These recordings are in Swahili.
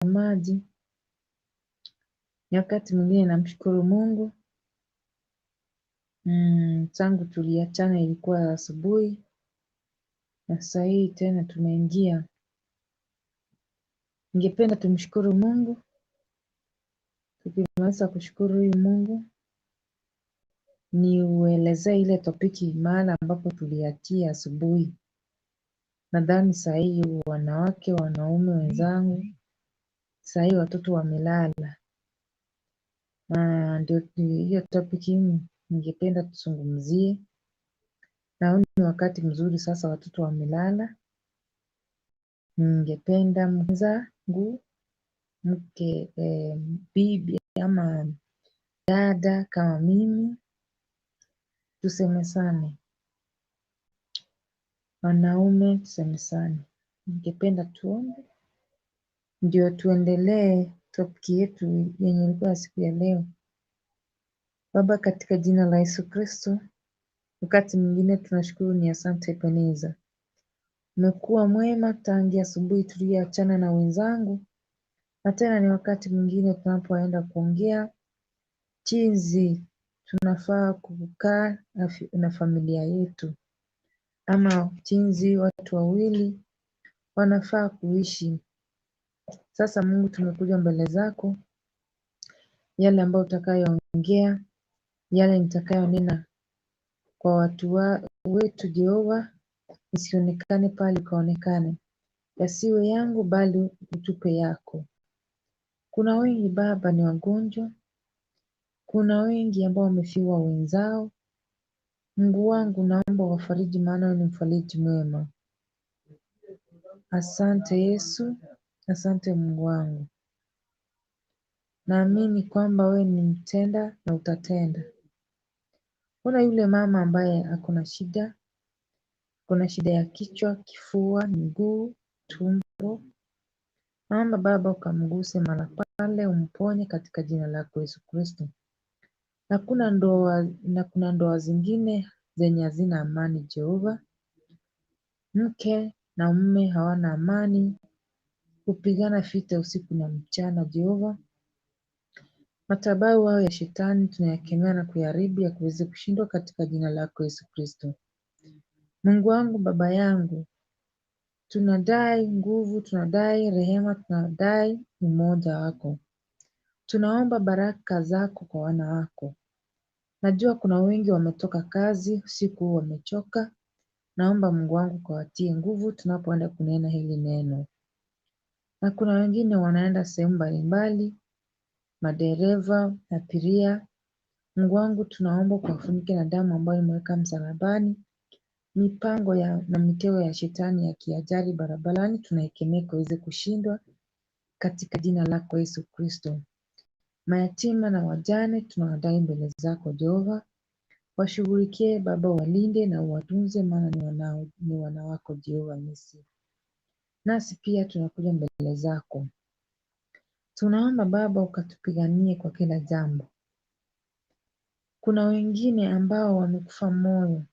Mtazamaji, ni wakati mwingine namshukuru Mungu. Tangu tuliachana ilikuwa asubuhi na sasa hii tena tumeingia. Ningependa tumshukuru Mungu. Tukimaliza kushukuru huyu Mungu, niuelezee ile topiki mahala ambapo tuliachia asubuhi. Nadhani saa hii wanawake, wanaume wenzangu, saa hii watoto wamelala. Na ndio hiyo topiki ningependa tuzungumzie. Na huu ni wakati mzuri sasa watoto wamelala. Ningependa mwenzangu, mke, bibi ama dada kama mimi, tusemezane. Wanaume tusemezane. Ningependa tuombe ndio tuendelee topiki yetu yenye ilikuwa siku ya leo. Baba, katika jina la Yesu Kristo, wakati mwingine tunashukuru ni asante Ebeneza. Umekuwa mwema tangia asubuhi tuliyoachana na wenzangu, na tena ni wakati mwingine tunapoenda kuongea jinsi tunafaa kukaa na familia yetu, ama jinsi watu wawili wanafaa kuishi. Sasa Mungu, tumekuja mbele zako, yale ambayo utakayoongea, yale nitakayonena kwa watu wetu Jehova, isionekane pale ikaonekane, yasiwe yangu bali utupe yako. Kuna wengi Baba ni wagonjwa, kuna wengi ambao wamefiwa wenzao. Mungu wangu, naomba wafariji, maana wewe ni mfariji mwema. Asante Yesu, asante Mungu wangu. Naamini kwamba wewe ni mtenda na utatenda. Kuna yule mama ambaye ako na shida, kuna shida ya kichwa, kifua, miguu, tumbo. Naomba Baba ukamguse mahala pale, umponye katika jina lako Yesu Kristo. Na kuna ndoa zingine zenye hazina amani Jehova. Mke na mume hawana amani, hupigana vita usiku na mchana Jehova. Madhabahu hayo ya shetani tunayakemea na kuyaharibu yakiweze kushindwa katika jina lako Yesu Kristo. Mungu wangu, Baba yangu, tunadai nguvu, tunadai rehema, tunadai umoja wako. Tunaomba baraka zako kwa wana wako. Najua kuna wengi wametoka kazi usiku wamechoka. Naomba Mungu wangu kawatie nguvu tunapoenda kunena hili neno. Na kuna wengine wanaenda sehemu mbalimbali, madereva, abiria. Mungu wangu tunaomba ukawafunike na damu ambayo umeweka msalabani. Mipango ya na mitego ya shetani ya kiajali barabarani tunaikemea ikaweze kushindwa katika jina lako Yesu Kristo. Mayatima na wajane tunawadai mbele zako Jehova. Washughulikie Baba, walinde na uwatunze, maana ni wana wako Jehova Nisi. Nasi pia tunakuja mbele zako, tunaomba Baba ukatupiganie kwa kila jambo. Kuna wengine ambao wamekufa moyo,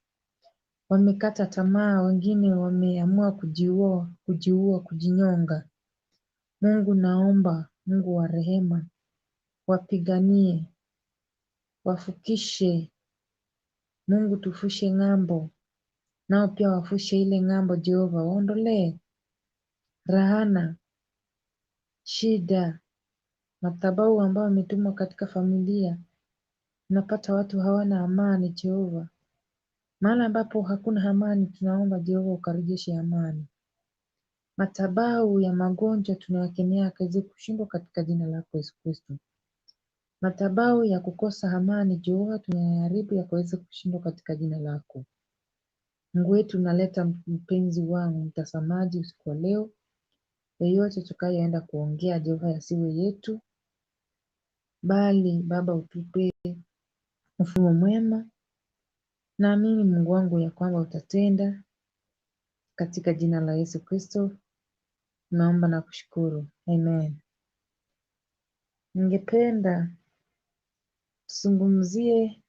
wamekata tamaa, wengine wameamua kujiua, kujinyonga. Mungu naomba, Mungu wa rehema, wapiganie, wafukishe. Mungu tufushe ng'ambo, nao pia wafushe ile ng'ambo Jehova, waondolee rahana, shida, madhabahu ambayo wametumwa katika familia. Unapata watu hawana amani Jehova. Mahali ambapo hakuna amani, tunaomba Jehova ukarejeshe amani. Madhabahu ya magonjwa tunayakemea yakaweze kushindwa katika jina lako Yesu Kristo. Madhabahu ya kukosa amani Jehova tunayaharibu yakaweze kushindwa katika jina lako. Mungu wetu, naleta mpenzi wangu mtazamaji usiku wa leo, yeyote tutakayoenda kuongea Jehova yasiwe yetu, bali Baba utupe mfumo mwema. Naamini Mungu wangu ya kwamba utatenda katika jina la Yesu Kristo naomba na kushukuru. Amen. Ningependa tuzungumzie,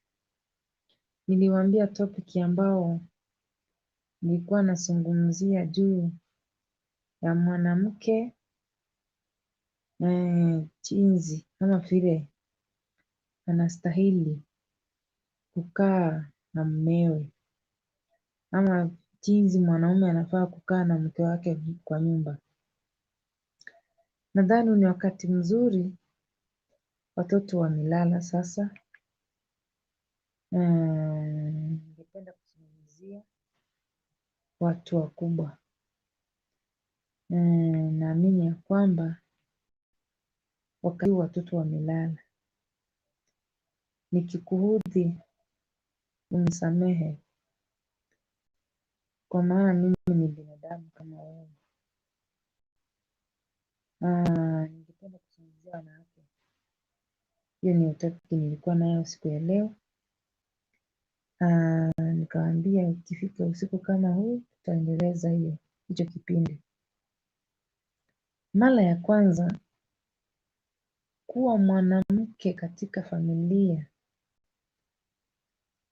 niliwaambia topic ambao nilikuwa nazungumzia juu ya mwanamke Jinsi ama vile anastahili kukaa na mumewe, ama jinsi mwanaume anafaa kukaa na mke wake kwa nyumba. Nadhani ni wakati mzuri, watoto wamelala sasa. Ningependa kuzungumzia watu wakubwa. Naamini ya kwamba wakati watoto wamelala, nikikuudhi unisamehe, kwa maana mimi ni binadamu kama wewe. Ningependa kuzungumzia wanawake. Hiyo ni topic nilikuwa nayo siku ya leo. Nikawaambia ikifika usiku kama huu tutaendeleza hicho kipindi. Mara ya kwanza kuwa mwanamke katika familia,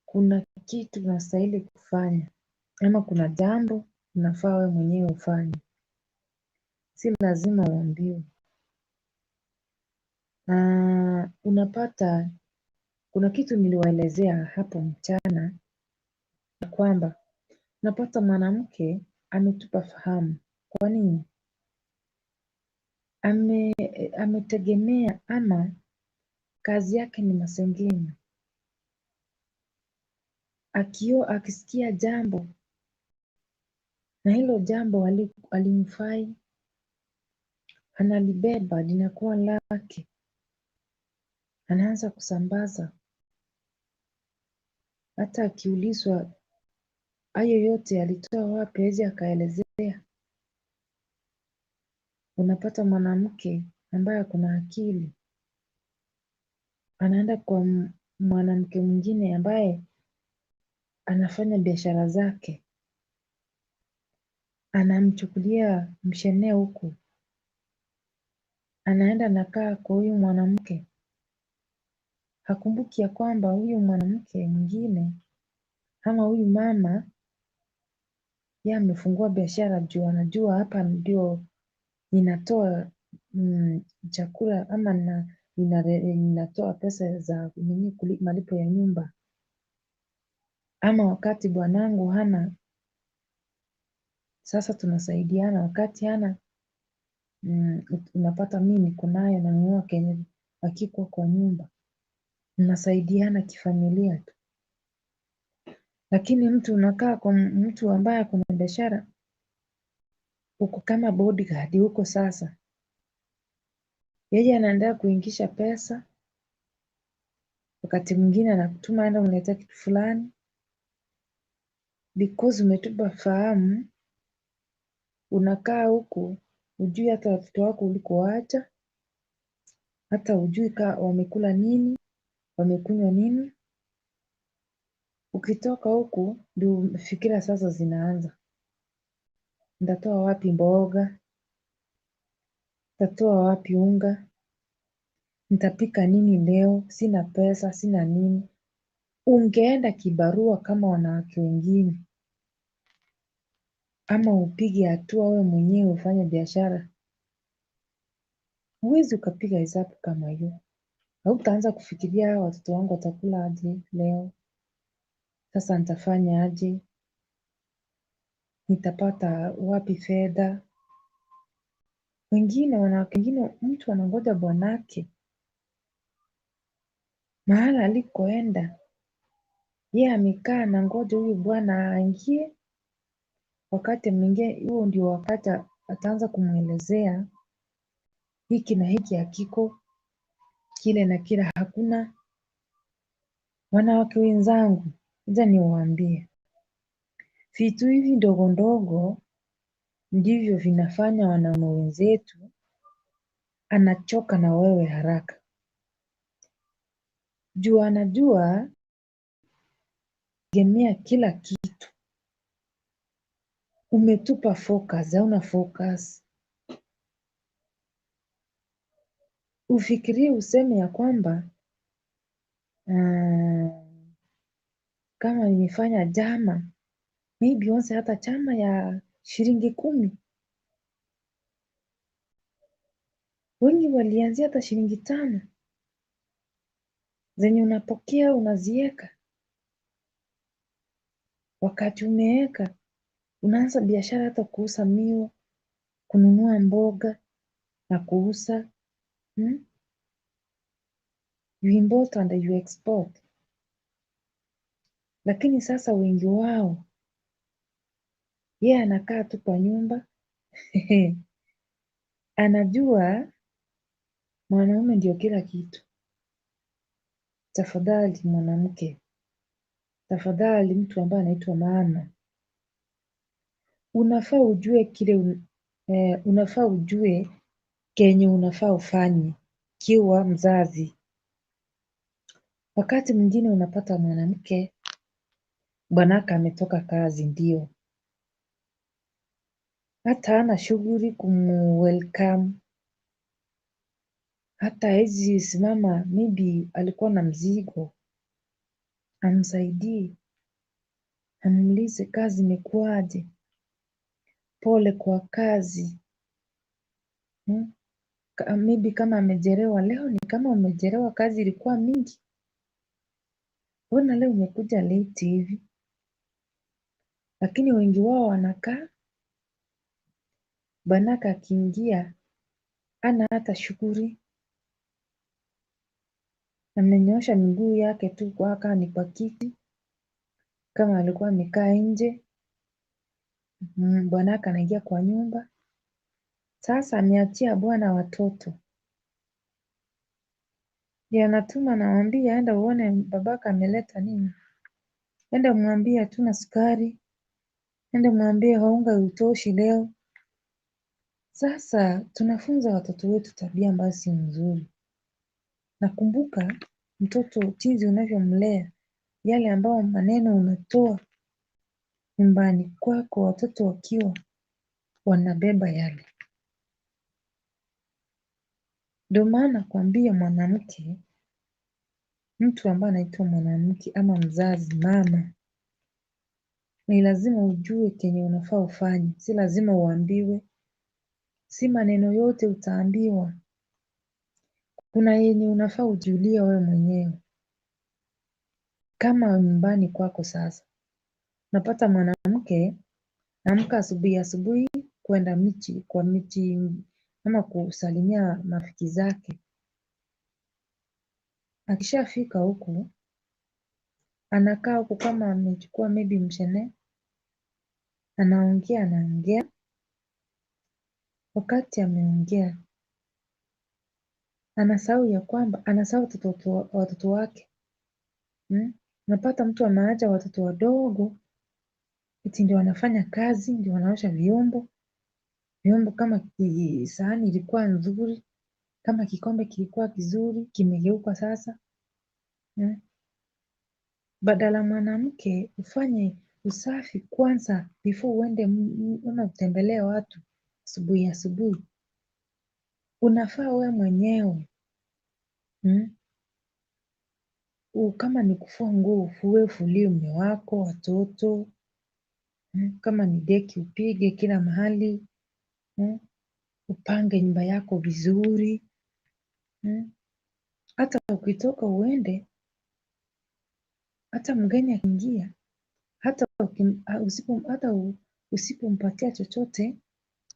kuna kitu unastahili kufanya ama kuna jambo unafaa wewe mwenyewe ufanye, si lazima uambiwe. Unapata kuna kitu niliwaelezea hapo mchana kwamba unapata mwanamke ametupa fahamu. Kwa nini? Ametegemea ama kazi yake ni masengenyo. Akisikia jambo na hilo jambo halimfai, analibeba linakuwa lake, anaanza kusambaza. Hata akiulizwa hayo yote alitoa wapi, hawezi akaelezea. Unapata mwanamke ambaye ako na akili anaenda kwa mwanamke mwingine ambaye anafanya biashara zake, anamchukulia mshenee huku, anaenda anakaa kwa huyu mwanamke. Hakumbuki ya kwamba huyu mwanamke mwingine ama huyu mama yeye amefungua biashara juu anajua hapa ndio ninatoa chakula ama ninatoa pesa za malipo ya nyumba, ama wakati bwanangu hana, sasa tunasaidiana. Wakati hana, unapata mimi niko nayo nanunua kenye hakiko kwa nyumba, mnasaidiana kifamilia tu. Lakini mtu unakaa kwa mtu ambaye ako na biashara, uko kama bodyguard huko sasa. Yeye anaendelea kuingisha pesa, wakati mwingine anakutuma enda uniletee kitu fulani, because umetupa fahamu, unakaa huku hujui hata watoto wako ulikoacha, hata hujui wamekula nini, wamekunywa nini. Ukitoka huku ndio fikira sasa zinaanza, nitatoa wapi mboga, nitatoa wapi unga, nitapika nini leo, sina pesa, sina nini. Ungeenda kibarua kama wanawake wengine, ama upige hatua wewe mwenyewe ufanye biashara. Huwezi ukapiga hesabu kama hiyo. Hautaanza kufikiria watoto wangu watakula aje leo, sasa nitafanya aje, nitapata wapi fedha. Wengine wanawake wengine, mtu anangoja bwanake mahala alikoenda, yeye amekaa anangoja huyu bwana aingie. Wakati ameingia, huo ndio wakati ataanza kumwelezea hiki na hiki hakiko, kile na kile hakuna. Wanawake wenzangu, ngoja niwaambie, vitu hivi ndogo ndogo ndivyo vinafanya wanaume wenzetu anachoka na wewe haraka. Juu anajua tegemea kila kitu, umetupa focus, hauna focus. Ufikirie useme ya kwamba kama nimefanya jama, maybe once hata chama ya shilingi 10, Wengi walianzia hata shilingi 5 zenye unapokea unazieka. Wakati umeeka, unaanza biashara hata kuuza miwa, kununua mboga na kuuza. You import and you export. Lakini sasa wengi wao, yeye anakaa tu kwa nyumba anajua mwanaume ndio kila kitu. Tafadhali mwanamke, tafadhali mtu ambaye anaitwa mama, unafaa ujue kile unafaa ujue kenye unafaa ufanye kiwa mzazi. Wakati mwingine unapata mwanamke bwanake ametoka kazi, ndio hata hana shughuli kumwelcome, hata hawezi simama, maybe alikuwa na mzigo, amsaidie, amuulize kazi imekuwaje, pole kwa kazi. Maybe kama amechelewa leo, ni kama umechelewa, kazi ilikuwa mingi, mbona leo umekuja late hivi? Lakini wengi wao wanakaa, bwanake akiingia hana hata shughuli, amenyoosha miguu yake tu kama ni kwa kiti, kama alikuwa amekaa nje. Bwanake anaingia kwa nyumba. Sasa ameachia bwana watoto, ndiye anatuma anamwambia, enda uone babaka ameleta nini, enda mwambie hatuna sukari, enda mwambie unga hautoshi leo. Sasa tunafunza watoto wetu tabia ambazo si nzuri. Nakumbuka mtoto jinsi unavyomlea, yale ambayo maneno unatoa nyumbani kwako, watoto wakiwa wanabeba yale. Ndio maana nakwambia mwanamke, mtu ambaye anaitwa mwanamke ama mzazi, mama, ni lazima ujue kenye unafaa ufanye, si lazima uambiwe, si maneno yote utaambiwa. Kuna yenye unafaa ujulie wewe mwenyewe. Kama nyumbani kwako sasa, unapata mwanamke amka asubuhi asubuhi kwenda miti kwa miti ama kusalimia marafiki zake. Akishafika huku anakaa huku kama amechukua maybe mshene, anaongea anaongea. Wakati ameongea anasahau ya kwamba anasahau watoto wake. Unapata mtu ameacha watoto wadogo, eti ndio wanafanya kazi, ndio wanaosha vyombo. Vyombo kama sahani ilikuwa nzuri, kama kikombe kilikuwa kizuri, kimegeuka sasa. Badala mwanamke ufanye usafi kwanza before uende ama utembelee watu asubuhi asubuhi. Unafaa wewe mwenyewe kama ni kufua nguo ufue, ufulie mume wako, watoto. Kama ni deki upige kila mahali. Upange nyumba yako vizuri. Hata ukitoka uende, hata mgeni akiingia, hata usipompatia chochote,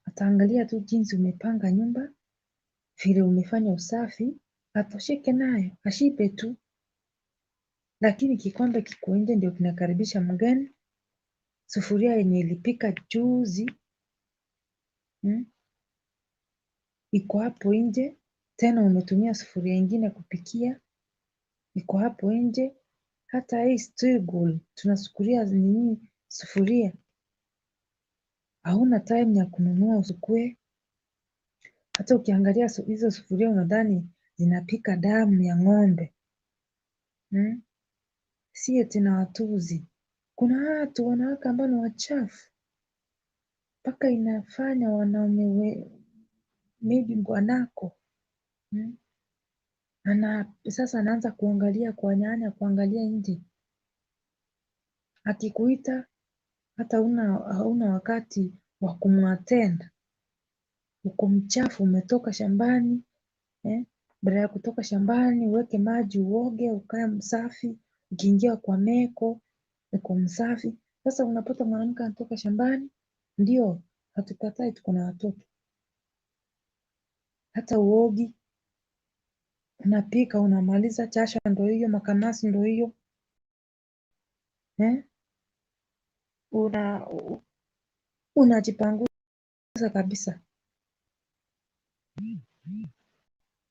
ataangalia tu jinsi umepanga nyumba, vile umefanya usafi, atosheke nayo, ashibe tu. Lakini kikombe kiko nje ndio kinakaribisha mgeni, sufuria yenye ilipika juzi iko hapo nje, tena umetumia sufuria ingine kupikia, iko hapo nje. Hata hii steel tunasukulia nini sufuria, hauna time ya kununua usukue. Hata ukiangalia hizo sufuria unadhani zinapika damu ya ng'ombe. Si eti na watuzi. Kuna watu wanawake ambao ni wachafu mpaka inafanya wanaume maybe bwanako sasa anaanza kuangalia kwa nyanya, kuangalia nje. Akikuita hata hauna wakati wa kumuattend. Uko mchafu, umetoka shambani, Eh? Badala ya kutoka shambani uweke maji uoge, ukae msafi, ukiingia kwa meko uko msafi. Sasa unapata mwanamke anatoka shambani, ndio hatukatai, tuko na watoto, hata uogi, unapika unamaliza, chasha ndo hiyo, makamasi ndo hiyo, eh? Unajipanguza kabisa,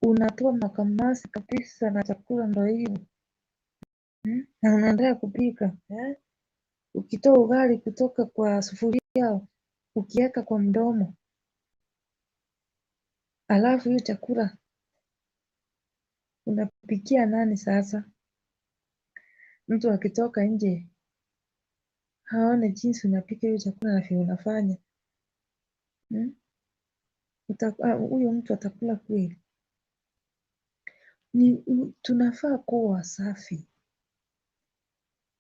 unatoa makamasi kabisa na chakula ndo hiyo, na unaendelea kupika, eh? Ukitoa ugali kutoka kwa sufuria ukiweka kwa mdomo, alafu hiyo chakula unapikia nani sasa? Mtu akitoka nje aone jinsi unapika hiyo chakula na vile unafanya, hmm? Huyo mtu atakula kweli? Tunafaa kuwa wasafi.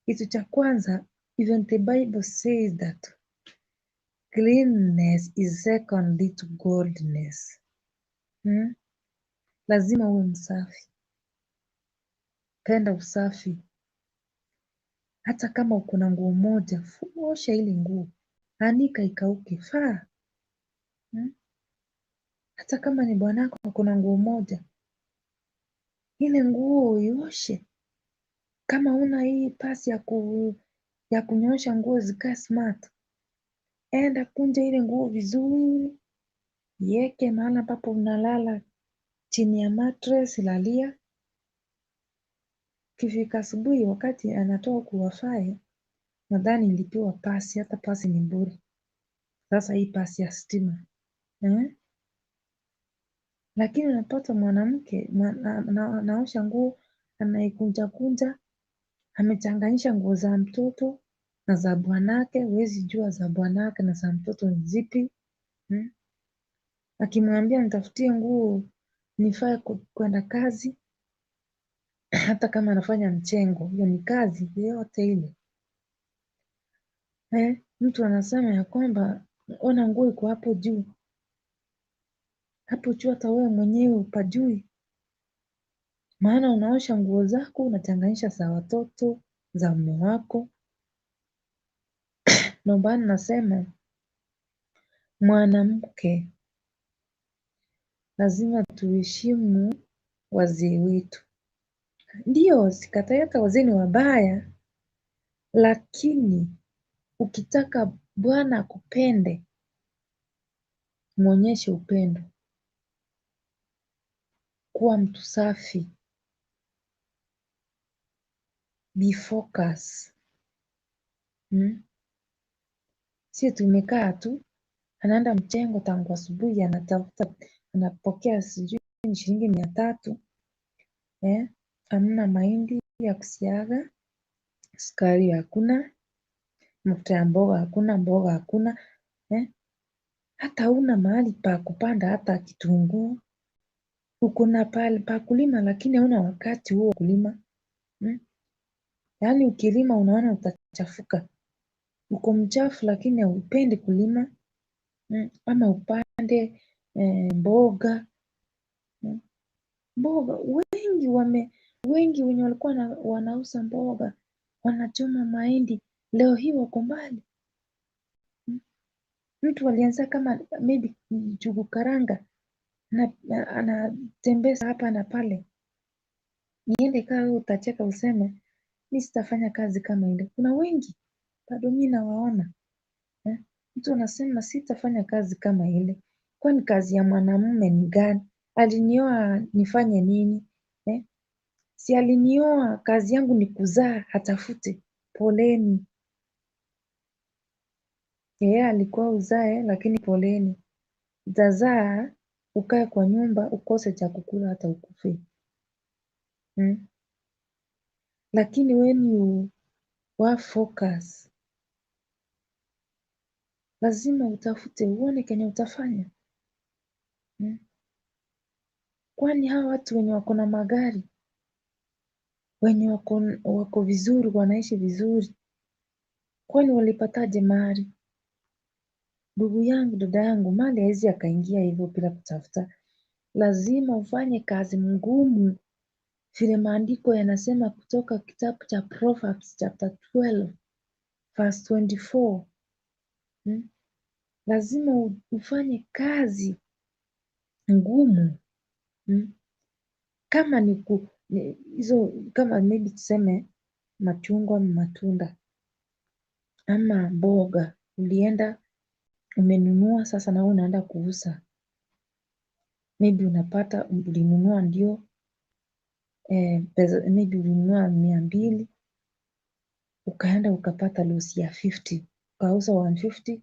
Kitu cha kwanza, even the Bible says that cleanness is secondly to godliness. Hmm? Lazima uwe msafi, penda usafi. Hata kama uko na nguo moja, osha ile nguo, anika ikauke, faa. Hmm? Hata kama ni bwanako ako na nguo moja, ile nguo ioshe. Kama huna hii pasi ya kunyoosha nguo zikae smart, enda kunja ile nguo vizuri, iweke mahali ambapo unalala chini ya mattress, lalia. Ikifika asubuhi, wakati anatoka kuwafae, nadhani nilipewa pasi, hata pasi ni bure. Sasa hii pasi ya stima, eh? Lakini unapata mwanamke anaosha nguo, anaikunja kunja, amechanganyisha nguo za mtoto na za bwanake, huwezi jua za bwanake na za mtoto ni zipi, hmm? Akimwambia nitafutie nguo nifae kwenda kazi, hata kama anafanya mchengo, hiyo ni kazi yoyote ile. Eh, mtu anasema ya kwamba ona nguo iko hapo juu, hapo juu hata wewe mwenyewe upajui, maana unaosha nguo zako unachanganisha za watoto za mume wako. Ndio maana nasema mwanamke lazima tuheshimu wazee wetu. Ndio, sikatai hata wazee ni wabaya, lakini ukitaka Bwana akupende, mwonyeshe upendo, kuwa mtu safi, be focus. Hmm? Sio tumekaa tu, anaenda mchengo tangu asubuhi, anatafuta anapokea sijui ni shilingi 300, eh? Hamna mahindi ya kusiaga, sukari hakuna, mafuta ya mboga hakuna, mboga hakuna, eh? Hata huna mahali pa kupanda hata kitunguu. Uko na pahali pa kulima lakini hauna wakati huo kulima, hmm? Yaani ukilima unaona utachafuka. Uko mchafu lakini haupendi kulima, hmm? Ama upande mboga, hmm? Mboga wengi wenye walikuwa wanauza mboga, wanachoma mahindi, leo hii wako mbali. Mtu alianza kama maybe njugu karanga na anatembeza hapa na pale. Niende kaa wewe utacheka useme mi sitafanya kazi kama ile. Kuna wengi bado mi nawaona, eh? Mtu anasema sitafanya kazi kama ile, kwani kazi ya mwanamume ni gani? Alinioa nifanye nini, eh? Si alinioa kazi yangu ni kuzaa, atafute. Poleni. Yeye alikuwa uzae, lakini poleni, utazaa ukae kwa nyumba ukose cha kukula hata ukufe, hmm? Lakini when you were focus, lazima utafute uone kenye utafanya, hmm? Kwani hawa watu wenye wako na magari, wenye wako vizuri, wanaishi vizuri, kwani walipataje mali? Ndugu yangu, dada yangu, mali haiwezi akaingia hivyo bila kutafuta. Lazima ufanye kazi ngumu, vile maandiko yanasema kutoka kitabu cha Proverbs chapter 12 verse 24. Lazima ufanye kazi ngumu. Kama ni hizo, kama maybe tuseme machungwa, matunda ama mboga, ulienda umenunua, sasa na wewe unaenda kuuza. Maybe unapata ulinunua ndio pesa, maybe ulinunua 200, ukaenda ukapata loss ya 50, ukauza 150,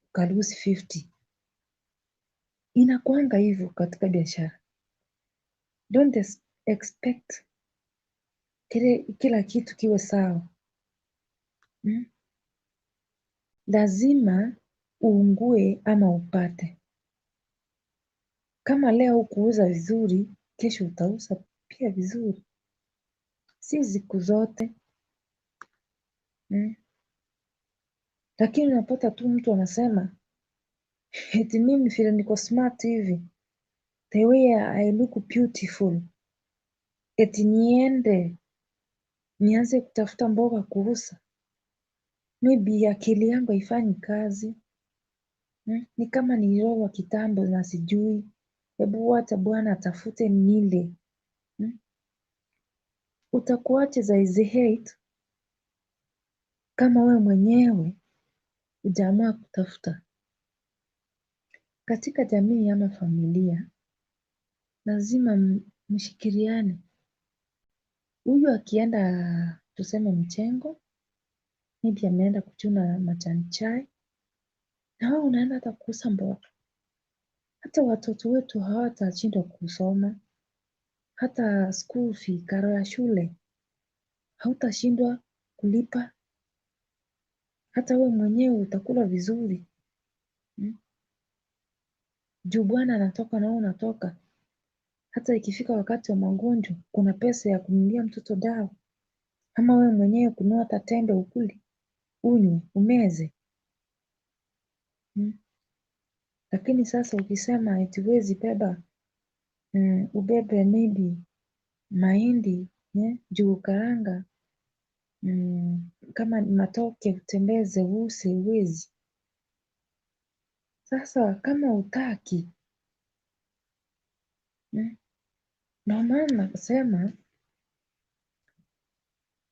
ukalose 50. Inakuanga hivyo katika biashara. Don't expect kila kitu kiwe sawa. Lazima uungue ama upate. Kama leo hukuuza vizuri, kesho utauza pia vizuri. Si siku zote. Lakini unapata tu mtu anasema eti mimi vile niko smart hivi, the way I look beautiful, eti niende nianze kutafuta mboga kuuza. Maybe akili yangu haifanyi kazi. Ni kama nilirogwa kitambo na sijui. Hebu wacha bwana atafute nile. Utakuaje size 8 kama wewe mwenyewe hujaamua kutafuta? Katika jamii ama familia, lazima mshikiliane. Huyu akienda tuseme mjengo, maybe ameenda kuchuna majani chai, na wewe unaenda hata kuuza mboga. Hata watoto wetu hawatashindwa kusoma, hata school fee, karo ya shule, hautashindwa kulipa. Hata wewe mwenyewe utakula vizuri. Juu bwana anatoka na wewe unatoka. Hata ikifika wakati wa magonjwa, kuna pesa ya kununulia mtoto dawa. Ama wewe mwenyewe kununua hata tembe ukule, unywe, umeze. Lakini sasa ukisema eti huwezi beba, ubebe maybe mahindi, juu karanga, kama ni matoke utembeze uuze, huwezi. Sasa kama hutaki, ndio maana nasema,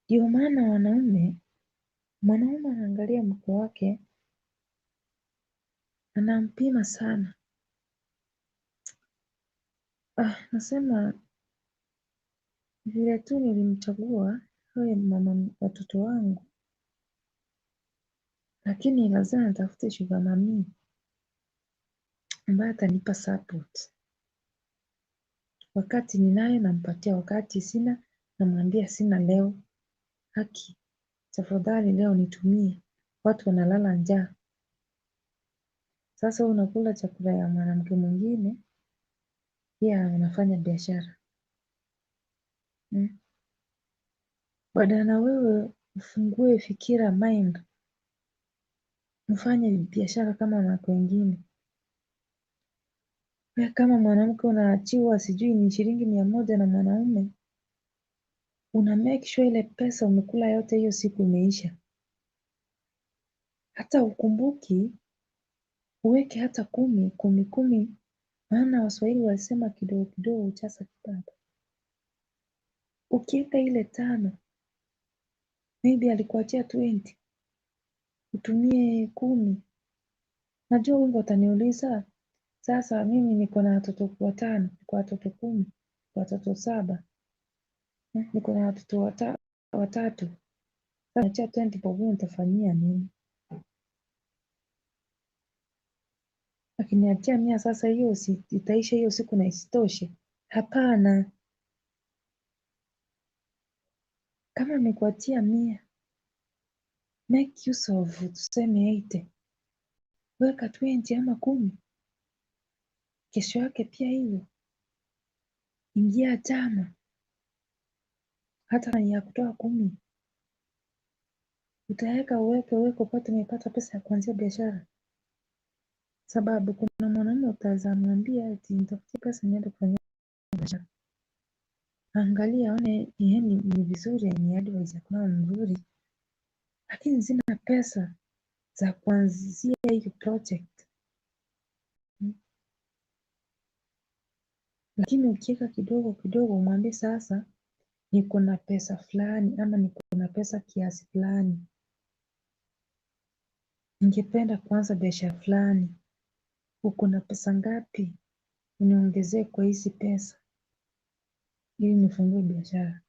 ndio maana wanaume, mwanaume anaangalia mke wake, anampima sana. Nasema vile tu nilimchagua awe mama watoto wangu, lakini lazima nitafute sugar mummy ambaye atanipa support. Wakati ninayo nampatia, wakati sina namwambia sina leo. Haki, tafadhali leo nitumie, watu wanalala njaa. Sasa unakula chakula ya mwanamke mwingine, pia unafanya biashara. Badala wewe ufungue fikira mind, mfanye biashara kama wanawake wengine. Wewe kama mwanamke unaachiwa sijui ni shilingi 100 na mwanaume, una make sure ile pesa umekula yote hiyo siku imeisha. Hata ukumbuki uweke hata 10, 10, 10, maana Waswahili walisema kidogo kidogo hujaza kibaba. Ukiweka ile 5, maybe alikuachia 20, utumie 10. Najua wengi wataniuliza, sasa mimi niko na watoto 5, niko watoto 10, watoto 7, niko na watoto 3. Sasa niachia 20 bob, nitafanyia nini? Akiniachia 100 sasa hiyo itaisha hiyo siku na isitoshe. Hapana. Kama amekuachia 100, make use of tuseme 80. Weka 20 ama 10. Kesho yake pia hivyo. Ingia chama. Hata ya kutoa 10. Utaweka uweke uweke upate umepata pesa ya kuanzia biashara. Sababu kuna mwanaume utaweza mwambia eti nitafutie pesa niende kufanya biashara. Angalia aone ni vizuri, ni advice ya mzuri, lakini sina pesa za kuanzia hiyo project. Lakini ukiweka kidogo kidogo, umwambie sasa niko na pesa fulani ama niko na pesa kiasi fulani, ningependa kuanza biashara fulani, uko na pesa ngapi? Uniongezee kwa hizi pesa ili nifungue biashara.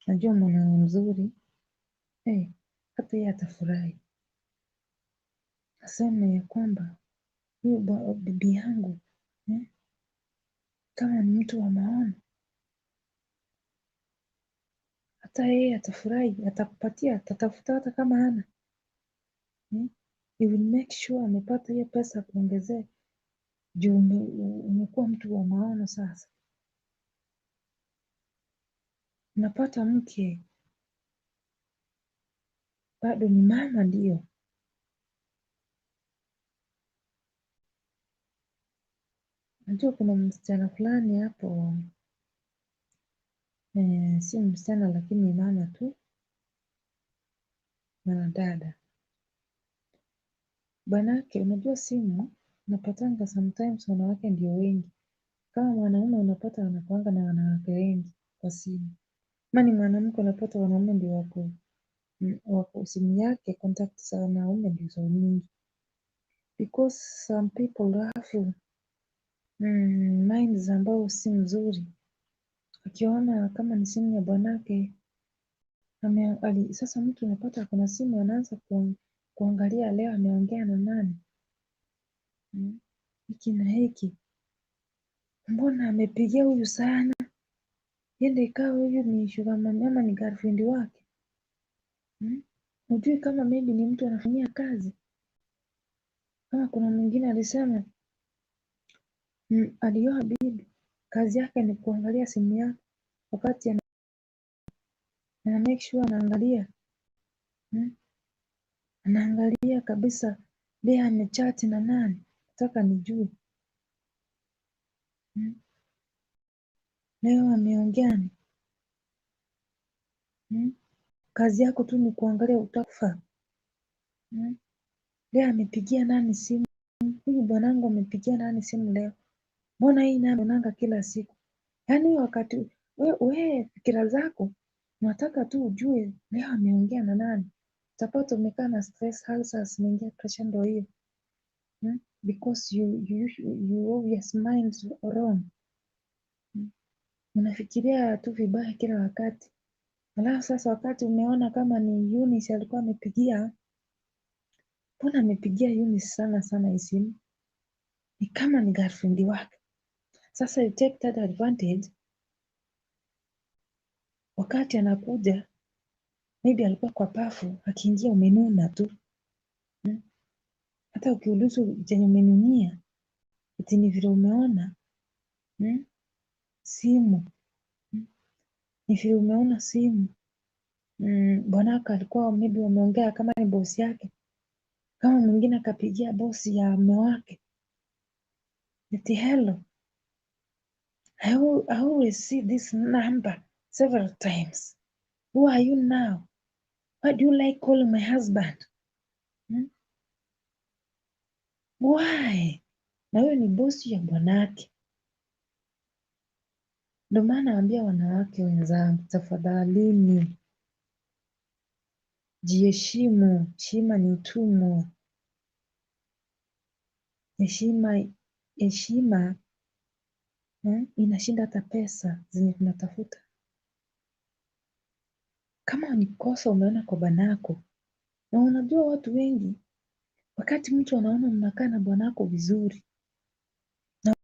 Najua mwanaume mzuri, hata yeye atafurahi, aseme ya kwamba huyu bibi yangu kama ni mtu wa maono, hata yeye atafurahi, atakupatia, atatafuta hata kama hana. He will make sure amepata hiyo pesa kuongezea juu umekuwa mtu wa maono. Sasa unapata mke bado ni mama, ndio najua kuna msichana fulani hapo, si msichana lakini ni mama tu, mwanadada. Bwanake, unajua simu unapatanga sometimes wanawake ndio wengi. Kama mwanaume unapata wanakuanga na wanawake wengi kwa simu. Kama ni mwanamke unapata wanaume ndio wako simu yake, contact za wanaume ndizo nyingi. Because some people have minds ambao si mzuri. Akiona kama ni simu ya bwanake sasa mtu unapata kuna simu anaanza kuangalia leo ameongea na nani, hiki na hiki, mbona amepigia huyu sana, yende ikawa huyu ni sugar mama ama ni girlfriend wake. Hujui kama maybe ni mtu anafanyia kazi. Kama kuna mwingine alisema alioa bibi, kazi yake ni kuangalia simu yake wakati ana make sure anaangalia, anaangalia kabisa leo amechat na nani, nataka nijue leo ameongea. Kazi yako tu ni kuangalia utakufa. Leo amepigia nani simu? Huyu bwanangu amepigia nani simu leo? Mbona hii naonanga kila siku? Yaani wakati we fikira zako unataka tu ujue leo ameongea na nani. Utapata umekaa na stress, ulcers, zimeingia, pressure ndio hiyo. Because you obvious mind wrong. Unafikiria tu vibaya kila wakati. Alafu sasa wakati umeona kama ni Eunice alikuwa amepigia, mbona amepigia Eunice sana sana hii simu? Ni kama ni girlfriend wake. Sasa you take that advantage. Wakati anakuja, maybe alikuwa kwa pafu, akiingia umenuna tu. Hata ukiulizwa chenye umenunia, eti ni vile umeona simu. Ni vile umeona simu. Bwanako alikuwa maybe wameongea kama ni bosi yake. Kama mwingine akapigia bosi ya mume wake. Eti hello. I always see this number several times. Who are you now? Why do you like calling my husband? Why? Na huyo ni bosi ya bwanake. Ndio maana naambia wanawake wenzangu, tafadhalini jiheshimu. Heshima ni utumwa. Heshima inashinda hata pesa zenye tunatafuta. Kama ni kosa umeona kwa bwanako, na unajua watu wengi wakati mtu anaona mnakaa na bwanako vizuri, na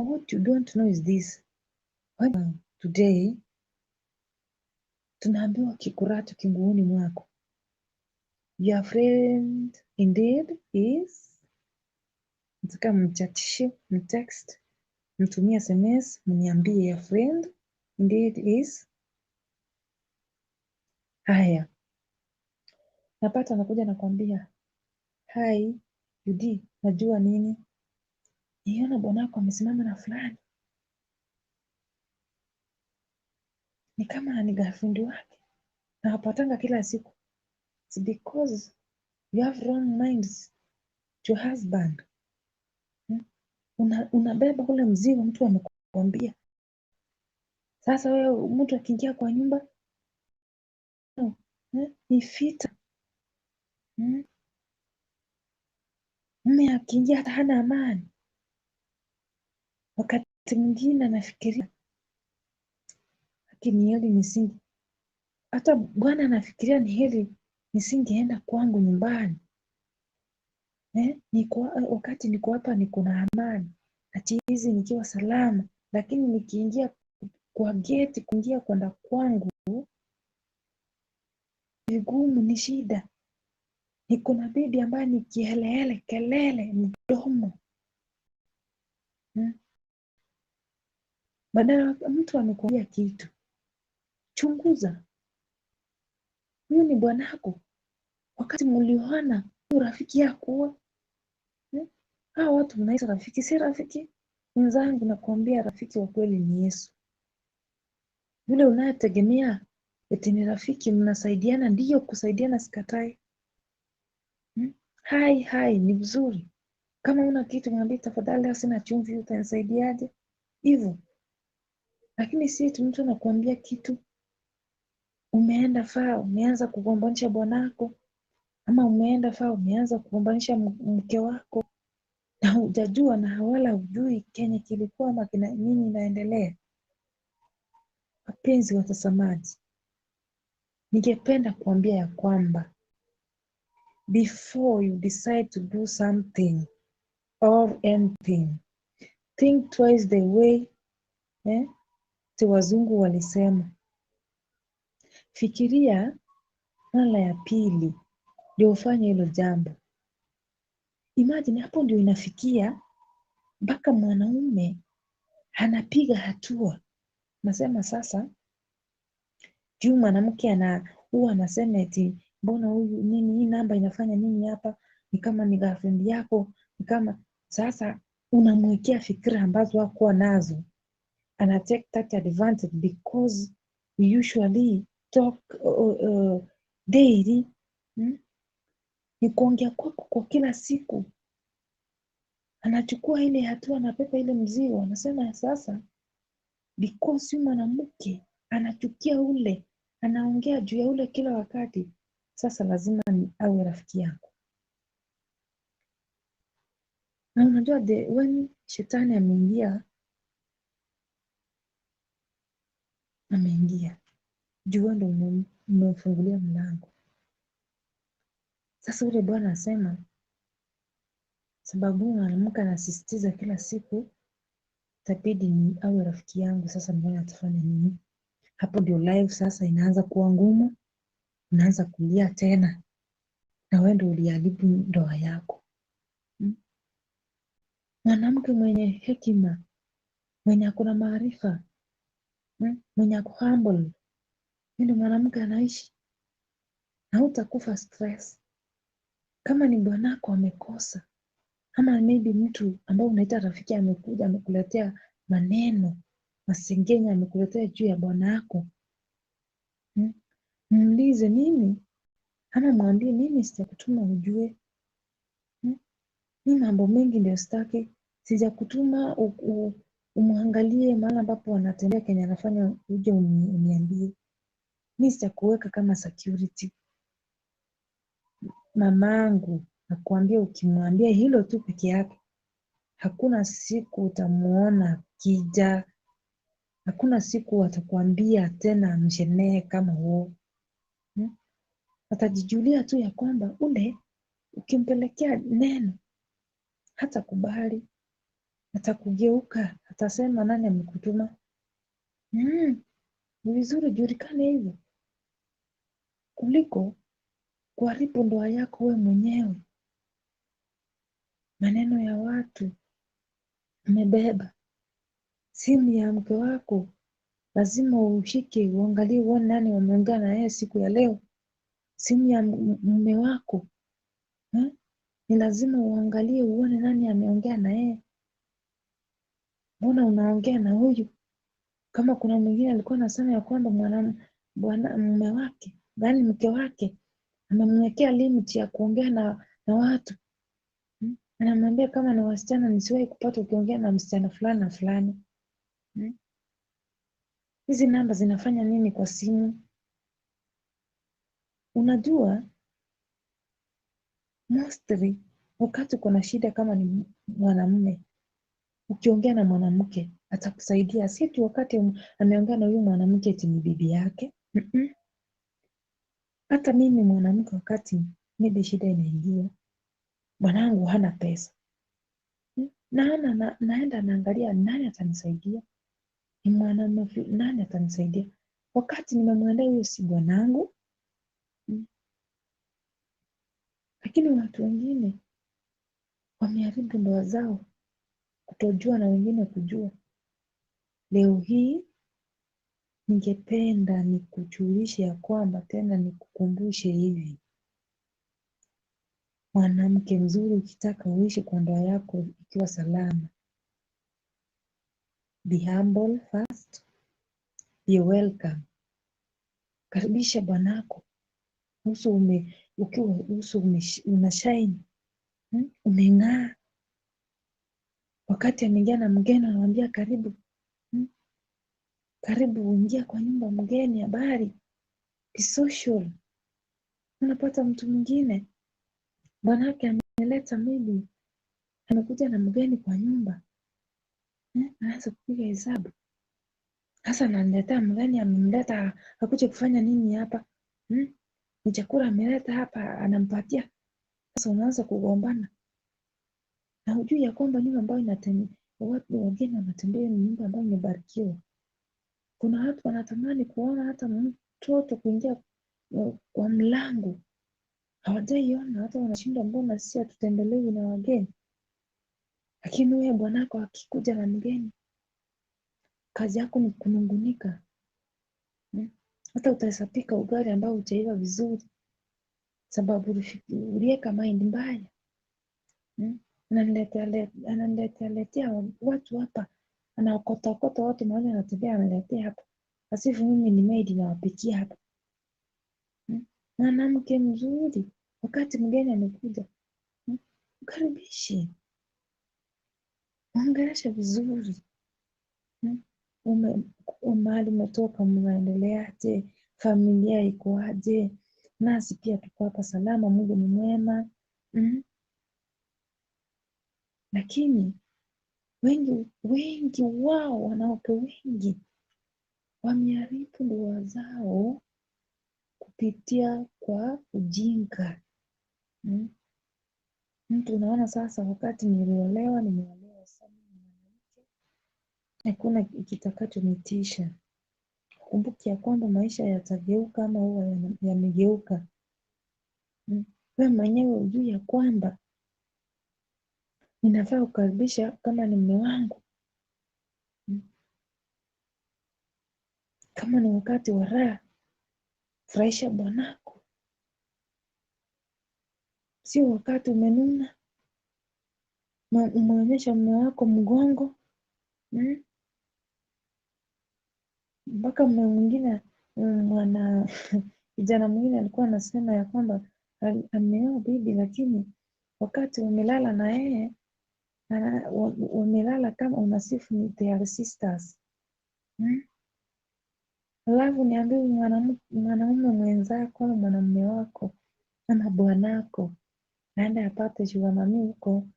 what you don't know is this. Today tunaambiwa kikuracho kinguoni mwako. Your friend indeed is, nataka mchatishe, mtext, mtumie SMS, mniambie your friend indeed is. Haya, napata anakuja nakwambia hi, Judy, najua nini? Niona bwanako amesimama na fulani, ni kama ni girlfriend wake, na wapatanga kila siku. It's because you have wrong minds to your husband. Unabeba ule mzigo mtu amekuambia. Sasa wewe mtu akiingia kwa nyumba ni vita. Mume akiingia hata hana amani. Wakati mwingine anafikiria haki ni heri nisinge, hata bwana anafikiria ni heri nisingeenda kwangu nyumbani. Niko, wakati niko hapa niko na amani, ati hizi nikiwa salama, lakini nikiingia kwa geti kuingia kwenda kwangu vigumu, ni shida. Niko na bibi ambaye ni kihelehele, kelele, mdomo. Badala mtu amekuambia kitu, chunguza, huyu ni bwanako. Wakati mlioana, huyu rafiki yako. Hawa watu mnaita rafiki, si rafiki. Mwenzangu, nakuambia rafiki wa kweli ni Yesu. Yule unayetegemea eti ni rafiki, mnasaidiana, ndiyo kusaidiana, sikatai. Hai hai ni vizuri. Kama una kitu mwambie, tafadhali, leo sina chumvi, utanisaidiaje? Hivyo. Lakini si eti mtu anakuambia kitu, umeenda faa, umeanza kugombanisha bwanako, ama umeenda faa, umeanza kugombanisha mke wako, na hujajua na wala hujui kenye kilikuwa ama kina nini inaendelea. Wapenzi watazamaji, ningependa kuambia ya kwamba before you decide to do something or anything, think twice the way ti wazungu walisema, fikiria mara ya pili ndio ufanye hilo jambo. Imagine hapo ndio inafikia mpaka mwanaume anapiga hatua. Nasema sasa juu mwanamke ana huwa anasema eti mbona huyu nini, hii namba inafanya nini hapa, ni kama ni girlfriend yako, ni kama sasa unamwekea fikira ambazo hakuwa nazo. Ana take that advantage because we usually talk daily. Ni kuongea kwako kwa kila siku. Anachukua ile hatua, anabeba ile mzigo, anasema sasa because huyu mwanamke anachukia ule, anaongea juu ya ule kila wakati, sasa lazima ni awe rafiki yangu. Na unajua when shetani ameingia, ameingia juu wewe ndio umemfungulia mlango. Sasa ule bwana asema, sababu mwanamke anasisitiza kila siku, itabidi ni awe rafiki yangu. Sasa mbona atafanya nini? Hapo ndio life sasa inaanza kuwa ngumu, unaanza kulia tena, na wewe ndio uliharibu ndoa yako. Mwanamke mwenye hekima, mwenye ako na maarifa, mwenye ako humble, ndio mwanamke anaishi na hutakufa stress. Kama ni bwanako amekosa, ama maybe mtu ambao unaita rafiki amekuja amekuletea maneno masengenya, amekuletea juu ya bwanako, Muulize mimi, ama mwambie mimi sijakutuma ujue. Mi mambo mengi ndio sitaki, sijakutuma umwangalie mahali ambapo anatembea kenye anafanya uje uniambie. Mi sijakuweka kama security. Mamangu nakuambia, ukimwambia hilo tu peke yake, hakuna siku utamuona akija, hakuna siku atakwambia tena mshenee kama huo. Atajijulia tu ya kwamba ule ukimpelekea neno hatakubali, atakugeuka, atasema nani amekutuma. Ni vizuri julikane hivyo kuliko kuharibu ndoa yako we mwenyewe. Maneno ya watu umebeba, simu ya mke wako lazima ushike uangalie, uone nani wameongea na yeye siku ya leo. Simu ya mume wako. Ni lazima uangalie uone nani ameongea na yeye. Mbona unaongea na huyu? Kama kuna mwingine alikuwa anasema ya kwamba bwana mume wake, yaani mke wake amemwekea limit ya kuongea na watu. Anamwambia kama na wasichana nisiwahi kupata ukiongea na msichana fulani na fulani. Hizi namba zinafanya nini kwa simu? Unajua, mostly wakati uko na shida kama ni mwanamume, ukiongea na mwanamke atakusaidia. Si tu wakati ameongea na huyu mwanamke eti ni bibi yake. Hata mimi mwanamke, wakati maybe shida inaingia, bwanangu hana pesa, naenda naangalia nani atanisaidia, ni mwanamume nani atanisaidia. Wakati nimemwendea huyo si bwanangu. Lakini watu wengine wameharibu ndoa zao kutojua na wengine kujua. Leo hii ningependa nikujulishe ya kwamba, tena nikukumbushe hivi. Mwanamke mzuri, ukitaka uishi kwa ndoa yako ikiwa salama, be humble first, be welcome. Karibisha bwanako uso ukiwa uso una shine, umeng'aa. Wakati ameingia na mgeni anamwambia karibu, karibu uingia kwa nyumba mgeni, habari, be social. Unapata mtu mwingine bwanake ameleta maybe amekuja na mgeni kwa nyumba, anaanza kupiga hesabu. Sasa ananiletea mgeni, amemleta akuje kufanya nini hapa? Ni chakula ameleta hapa anampatia. Sasa unaanza kugombana. Na hujui ya kwamba nyumba ambayo watu wageni wanatembea ni nyumba ambayo imebarikiwa. Kuna watu wanatamani kuona hata mtoto kuingia kwa mlango. Hawajaiona, hata wanashindwa, mbona sisi hatutembelewi na wageni? Lakini wewe bwanako akikuja na mgeni, kazi yako ni kunungunika. Hata utapika ugali ambao hujaiva vizuri, sababu uliweka mind mbaya. Ananiletea watu hapa, anaokota okota watu mahali anatembea, ananiletea hapa. Asifu mimi ni maid nawapikia hapa. Mwanamke mzuri, wakati mgeni amekuja, mkaribishe, mwongeleshe vizuri. Mahali umetoka, mnaendeleaje, familia iko aje, nasi pia tuko hapa salama, Mungu ni mwema. Lakini wengi wao, wanawake wengi wameharibu ndoa zao kupitia kwa ujinga. Mtu unaona sasa, wakati niliolewa, nimeolewa sana mwanamke, hakuna kitakachonitisha. Kumbuki ya kwamba maisha yatageuka ama huwa yamegeuka. Wewe mwenyewe hujui ya kwamba ninafaa kukaribisha kama ni mume wangu. Kama ni wakati wa raha, furahisha bwanako. Sio wakati umenuna, umeonyesha mume wako mgongo. Mpaka mume mwingine, kijana mwingine alikuwa anasema ya kwamba ameoa bibi, lakini wakati umelala na yeye, umelala kama unasifu ni they are sisters. Alafu niambie mwanaume mwenzako ama mwanamume wako ama bwanako aende apate sugar mami huko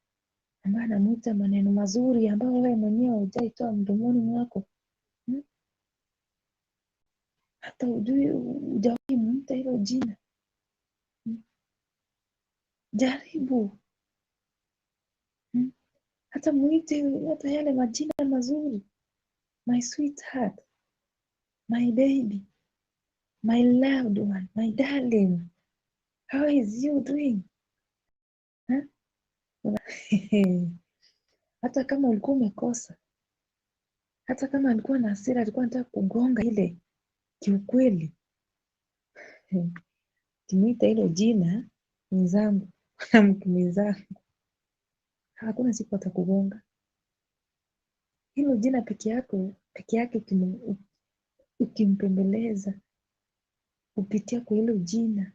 ambaye anamuita maneno mazuri ambayo wewe mwenyewe hujaitoa mdomoni mwako. Hata hujui, hujawahi muita hilo jina. Jaribu. Hata muite hata yale majina mazuri. My sweetheart, my baby, my loved one, my darling. How is you doing? Huh? Hata kama ulikuwa umekosa, hata kama alikuwa na hasira, alikuwa anataka kugonga ile, kiukweli ukimuita hilo jina mwenzangu, Mwanamke mwenzangu, hakuna siku atakugonga. Hilo jina peke yako peke yake, ukimpembeleza kupitia kwa hilo jina,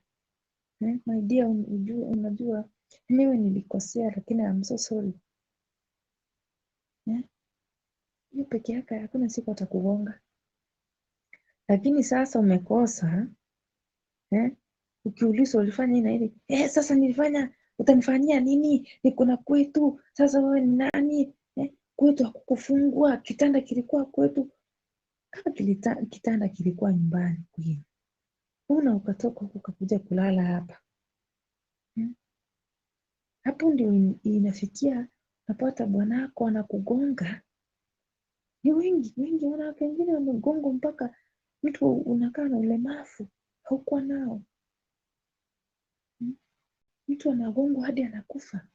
my dear, unajua mimi nilikosea, lakini I'm so sorry. Hiyo peke yake hakuna siku atakugonga. Lakini sasa umekosa, ukiulizwa ulifanya hii na hili, sasa nilifanya, utanifanyia nini? Niko na kwetu, sasa wewe ni nani? Kwetu hakukufungwa, kitanda kilikuwa kwetu. Kama kitanda kilikuwa nyumbani kwenu, una ukatoka huko ukakuja kulala hapa. Hapo ndio inafikia napata bwanako anakugonga. Ni wengi wengi, wanawake wengine wamegongwa mpaka mtu unakaa na ulemavu haukuwa nao. Mtu anagongwa hadi anakufa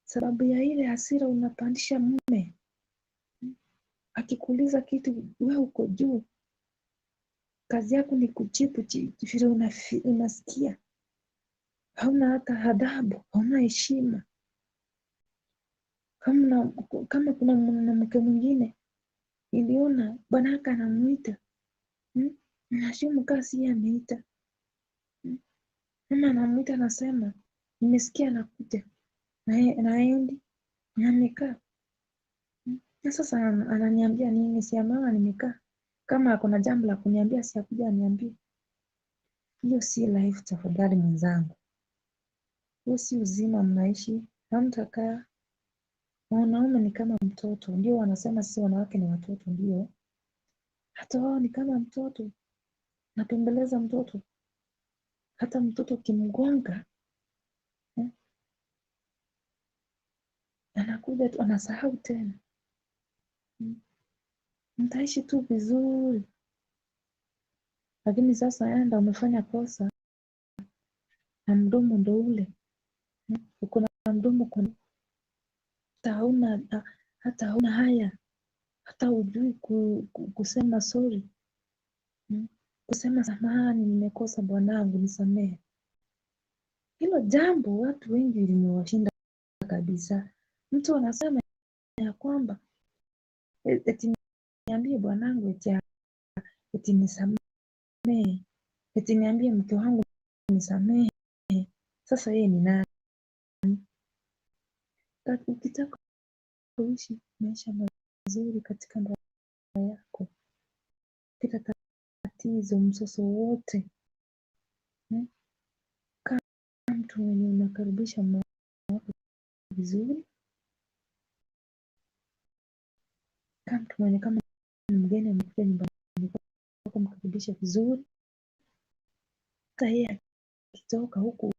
sababu ya ile hasira unapandisha mume. Akikuuliza kitu wewe uko juu, kazi yako ni kujibu vile unasikia. Hauna hata adabu, hauna heshima. Kama kuna mwanamke mwingine niliona bwanake anamuita, nashumu kaa si yeye ameita. Mama anamuita anasema nimesikia anakuja na haendi na amekaa. Na sasa ananiambia nini? Si ameona nimekaa. Kama kuna jambo la kuniambia si akuja aniambie. Hiyo si life tafadhali mwenzangu. Huo si uzima mnaishi, hamtakaa. Wanaume ni kama mtoto, ndio wanasema sisi wanawake ni watoto, ndio. Hata wao ni kama mtoto, napembeleza mtoto. Hata mtoto ukimgonga, anakuja tu anasahau tena. Mtaishi tu vizuri. Lakini sasa enda umefanya kosa na mdomo ndo ule. Uko na mdomo kwa hata hauna haya, hata hujui kusema sorry. Kusema samahani, nimekosa bwanangu, nisamehe. Hilo jambo watu wengi limewashinda kabisa. Mtu anasema ya kwamba eti niambie bwanangu eti nisamehe, eti niambie mke wangu nisamehe. Sasa yeye ni nani? Ukitaka kuishi maisha mazuri katika ndoa yako, kila tatizo, mzozo wote, kama mtu mwenye unakaribisha mume wako vizuri, kama mtu mwenye kama ni mgeni amekuja nyumbani kwako, mkaribisha vizuri. Hata yeye akitoka huku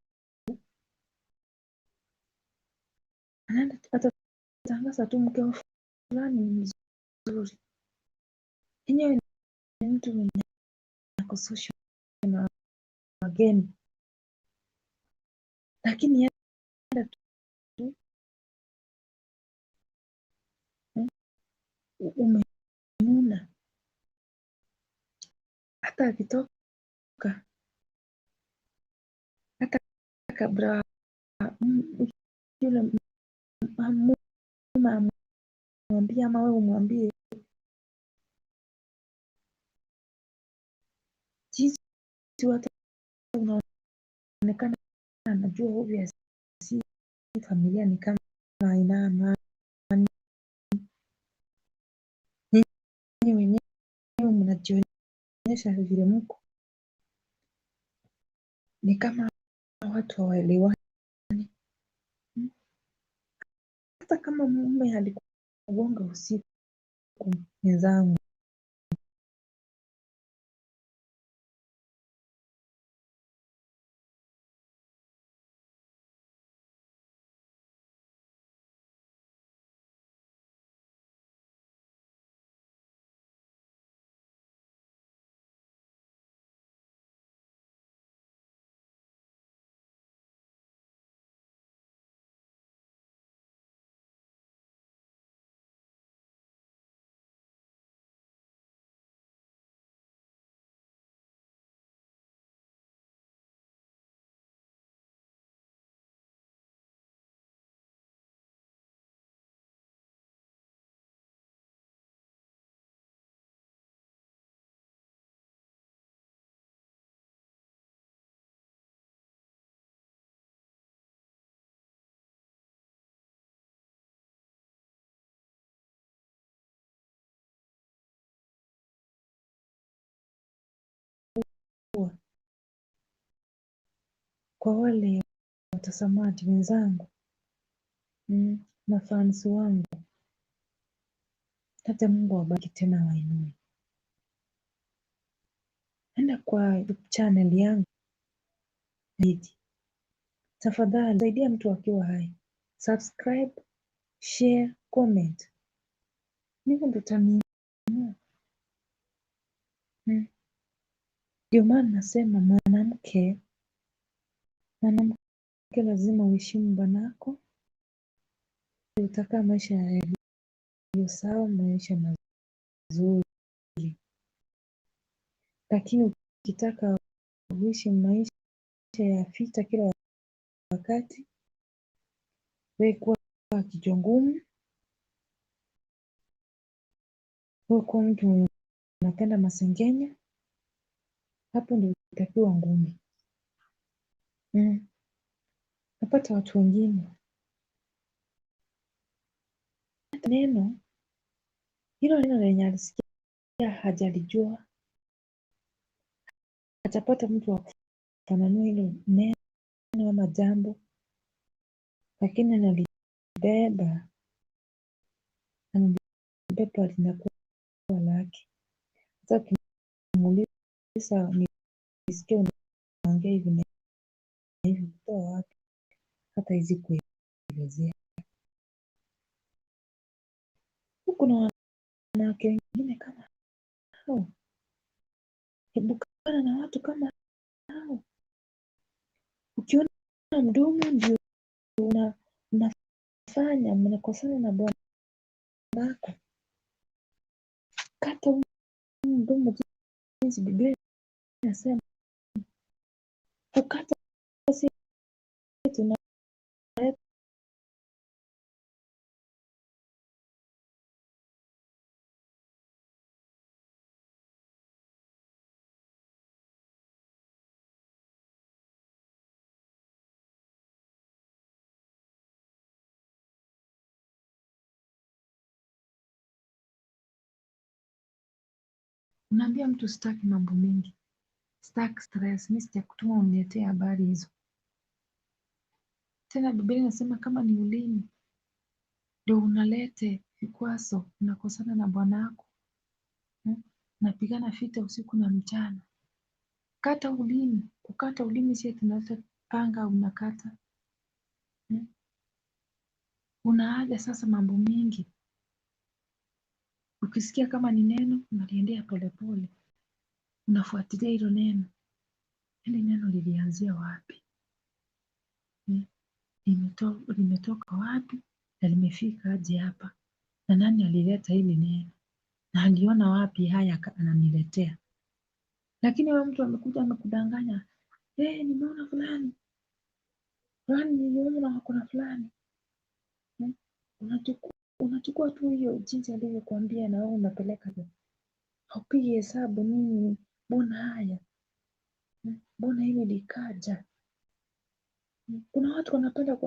anaenda atatangaza tu mke wa fulani ni mzuri. Yenyewe ni mtu mwenye ako social na wageni, lakini enda tu umenuna. Hata akitoka, hata kabla yule mume amwambie ama wewe umwambie, jinsi watu unaonekana anajua obvious familia ni kama haina amani. Nyinyi wenyewe mnajionyesha vile mko, ni kama watu hawaelewani. Hata kama mume alikugonga usiku, mwenzangu, Kwa wale watazamaji wenzangu, mafans wangu, hata Mungu awabariki tena wainue. Enda kwa YouTube channel yangu hiki. Tafadhali saidia mtu akiwa hai. Subscribe, share, comment. Mimi ndo utaniinua. Ndio maana nasema mwanamke lazima uheshimu bwanako, utakaa maisha yaliyo sawa, maisha mazuri. Lakini ukitaka uishi maisha ya vita kila wakati, wewe kuwa kichwa ngumu, wewe kuwa mtu unapenda masengenyo, hapo ndio utakuwa ngumi. Napata watu wengine hata neno hilo neno lenye alisikia hajalijua, atapata mtu wa kufananua hilo neno ama jambo, lakini analibeba linakuwa lake. Sasa ukimuuliza nisikie unaongea hivi na hivi, ulitoa wapi? Hata hawezi kuelezea. Huku na wanawake wengine kama hao, ebukana na watu kama hao. Ukiona mdomo ndio unafanya mnakosana na bwanako, kata huu mdomo jinsi Biblia inasema. Kukata si tunaleta unaambia mtu sitaki mambo mingi, sitaki stress, mimi sijakutuma uniletee habari hizo. Tena Biblia inasema kama ni ulimi ndio unalete vikwazo, unakosana na bwanako, napigana vita usiku na mchana. Kata ulimi. Kukata ulimi si tunaleta panga unakata. Unaaja sasa mambo mingi. Ukisikia kama ni neno unaliendea polepole, unafuatilia hilo neno, hili neno lilianzia wapi, limetoka wapi na limefika aje hapa, na nani alileta hili neno, na aliona wapi haya ananiletea. Lakini wewe mtu amekuja amekudanganya, nimeona fulani fulani, niliona kuna fulani. Unachukua tu hiyo jinsi alivyokuambia na wewe unapeleka. Haupigi hesabu nini, mbona haya, mbona hili likaja. Kuna watu wanapenda,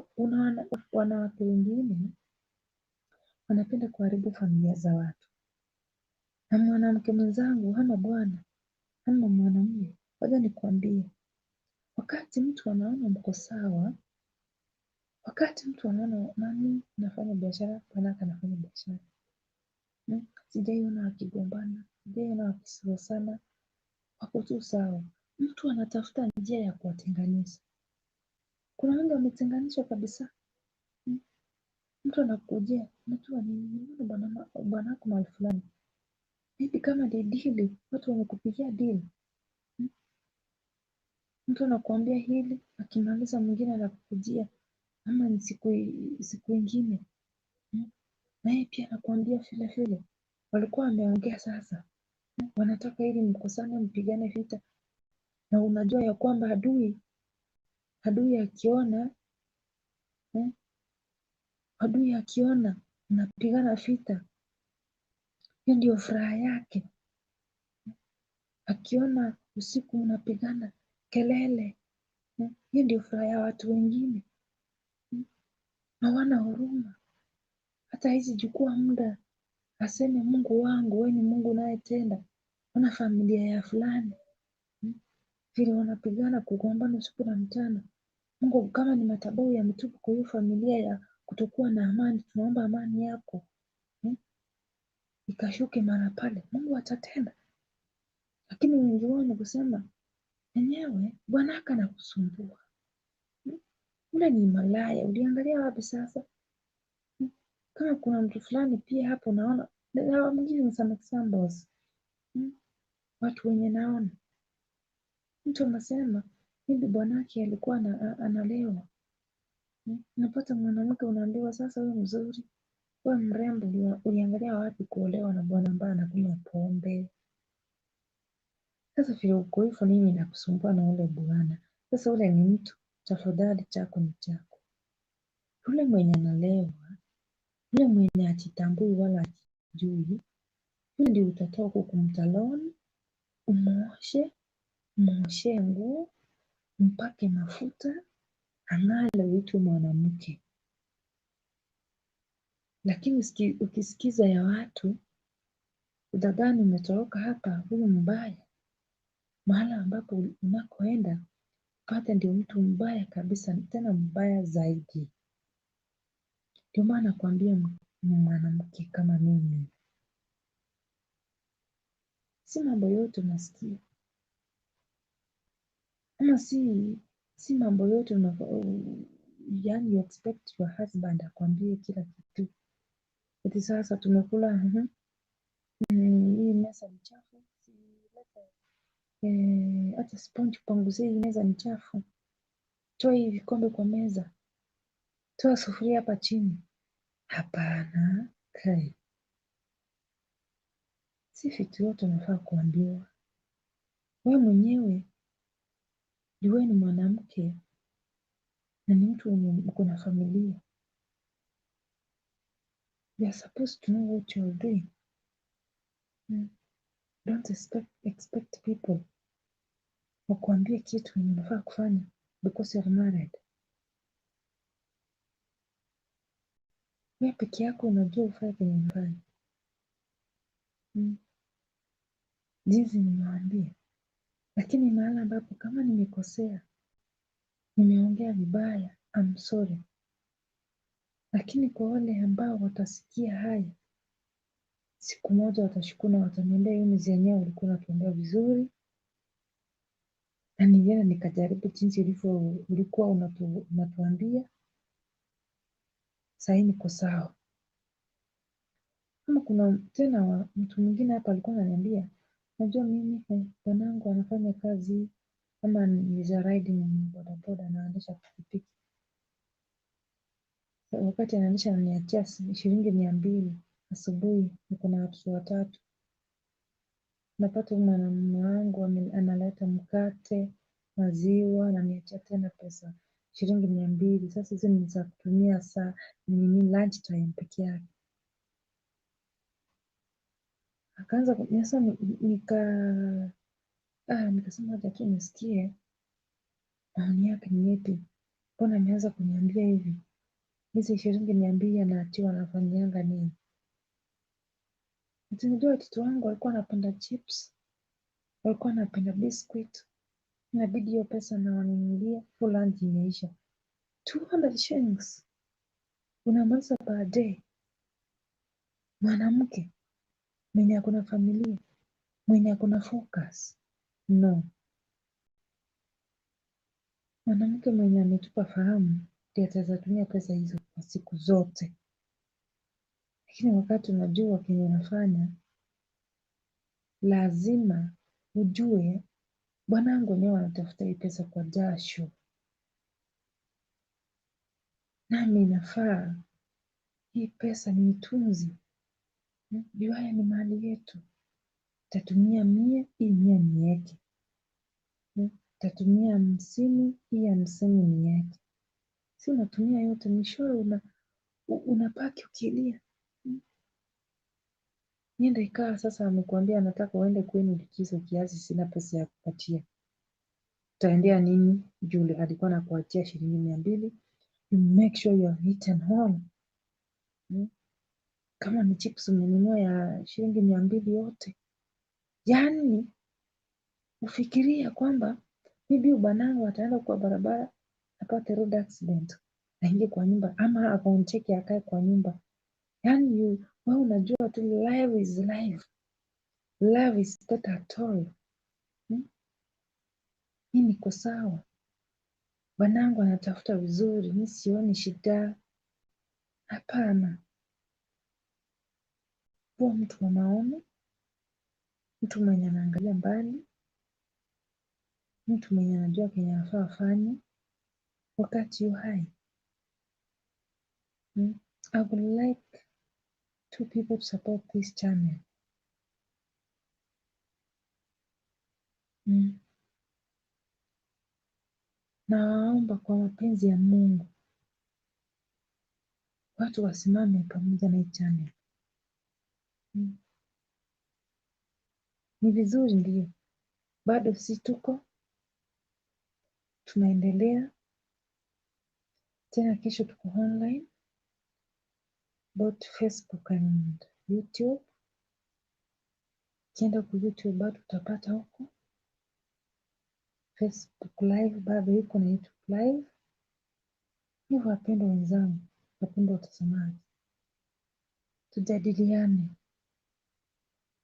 wanawake wengine wanapenda kuharibu familia za watu. Na mwanamke mwenzangu hana bwana ama mwanamume, wacha nikwambie, wakati mtu anaona mko sawa, wakati mtu anaona nani anafanya biashara, bwanake anafanya biashara, sijaiona wakigombana, sijaiona wakisosana, wako tu sawa. Mtu anatafuta njia ya kuwatenganisha. Kuna wengi wametenganishwa kabisa. Mtu anakujia, unajua nini bwanako mahali fulani, maybe kama ni deal, watu wamekupigia deal. Mtu anakuambia hili, akimaliza mwingine anakukujia, ama ni siku ingine, na yeye pia anakuambia vile vile. Walikuwa wameongea sasa, wanataka ili mkosane, mpigane vita, na unajua ya kwamba adui akiona, adui akiona mnapigana vita, hiyo ndio furaha yake. Akiona usiku mnapigana kelele, hiyo ndio furaha ya watu wengine. Hawana huruma, hata hizi chukua muda aseme Mungu wangu, wewe ni Mungu unayetenda. Ona familia ya fulani vile wanapigana kugombana usiku na mchana, Mungu, kama ni madhabahu yametupa kwa hiyo familia ya kutokuwa na amani, tunaomba amani yako ikashuke mara pale. Mungu atatenda. Lakini wengi wao ni kusema enyewe bwanaka anakusumbua. Ule ni malaya, uliangalia wapi sasa? Kama kuna mtu fulani pia hapo unaona, I'm giving some examples. Watu wenye naona. Mtu anasema maybe bwanake alikuwa analewa. Unapata mwanamke unaambiwa sasa wewe mzuri, wewe mrembo, uliangalia wapi kuolewa na bwana ambaye anakunywa pombe? Sasa vile uko hivyo nini inakusumbua na ule bwana? Sasa ule ni mtu, tafadhali chako ni chako. Yule mwenye analewa, yule mwenye hajitambui wala hajijui, yule ndio utatoka huku mtaloni, umuoshe, umuoshee nguo, mpake mafuta, ang'ale uitwe mwanamke. Lakini ukisikiza ya watu, utadhani umetoroka hapa, huyu mbaya. Mahala ambapo unakoenda, pate ndio mtu mbaya kabisa, tena mbaya zaidi. Ndio maana nakwambia mwanamke kama mimi, si mambo yote unasikia, ama si mambo yote yani you expect your husband akwambie kila kitu. Eti sasa tumekula, hii meza ni chafu, hata sponge panguzie hii meza ni chafu, toa hii vikombe kwa meza, toa sufuria hapa chini. Hapana, kai, si vitu yote unafaa kuambiwa. Wewe mwenyewe jua ni mwanamke na ni mtu mwenye uko na familia. You are supposed to know what you are doing. Don't expect people wakuambie kitu yenye unafaa kufanya because you are married. Wewe peke yako unajua ufanye kenye unafanya. Jinsi nimewaambia. Lakini mahala ambapo kama nimekosea, nimeongea vibaya, I'm sorry. Lakini kwa wale ambao watasikia haya, siku moja watashukuru na wataniambia Eunice yenyewe ulikuwa unatuambia vizuri. Na nilienda nikajaribu jinsi ulikuwa unatuambia. Sasa niko sawa. Kama kuna tena mtu mwingine hapa alikuwa ananiambia, najua mimi bwanangu anafanya kazi kama ni za riding bodaboda, anaendesha pikipiki. Wakati anaendesha ananiachia shilingi 200 asubuhi, niko na watoto watatu. Napata mwanamume wangu analeta mkate, maziwa, ananiachia tena pesa shilingi 200. Sasa hizo ni za kutumia saa nini lunch time peke yake. Akaanza sasa nikasema acha tu nisikie maoni yake ni yepi. Mbona ameanza kuniambia hivi? Hizi shilingi 200 anaachiwa anafanyianga nini? Unajua watoto wangu walikuwa wanapenda chips, walikuwa wanapenda biscuit. Inabidi hiyo pesa na wanunulia full lunch imeisha. 200 shillings unamaliza per day. Mwanamke mwenye ako na familia, mwenye ako na focus, no. Mwanamke mwenye ametupa fahamu ndiye ataweza tumia pesa hizo kwa siku zote. Lakini wakati unajua kenye unafanya, lazima ujue bwanangu wenyewe anatafuta hii pesa kwa jasho. Nami nafaa hii pesa niitunze. Juu haya ni mali yetu. Tatumia 100, hii 100 niweke. Tatumia 50, hii 50 niweke. Si unatumia yote, mwishowe unapaki ukilia. Niende ikaa sasa amekuambia anataka uende kwenu likizo kiasi, sina pesa ya kupatia. Utaendea nini? Juu alikuwa anakuachia shilingi 200. You make sure you have eaten all. Kama ni chips umenunua ya shilingi 200 yote. Yaani ufikiria kwamba maybe bwanangu ataenda kwa barabara Apate road accident, aingie kwa nyumba ama akaoncheke akae kwa nyumba. Yaani wewe unajua tu life is life. Love is not at all. Mi niko sawa. Bwanangu anatafuta vizuri, mi sioni shida. Hapana. Kuwa mtu wa maono, mtu mwenye anaangalia mbali, mtu mwenye anajua kenye anafaa afanye wakati yu hai. I would like two people to support this channel. Nawaomba kwa mapenzi ya Mungu watu wasimame pamoja na hii channel. Ni vizuri ndio, bado si tuko tunaendelea tena. Kesho tuko online both Facebook and YouTube. Ukienda ku YouTube bado utapata huko, Facebook live bado iko na YouTube live. Hivyo wapendwa wenzangu, wapendwa watazamaji, tujadiliane.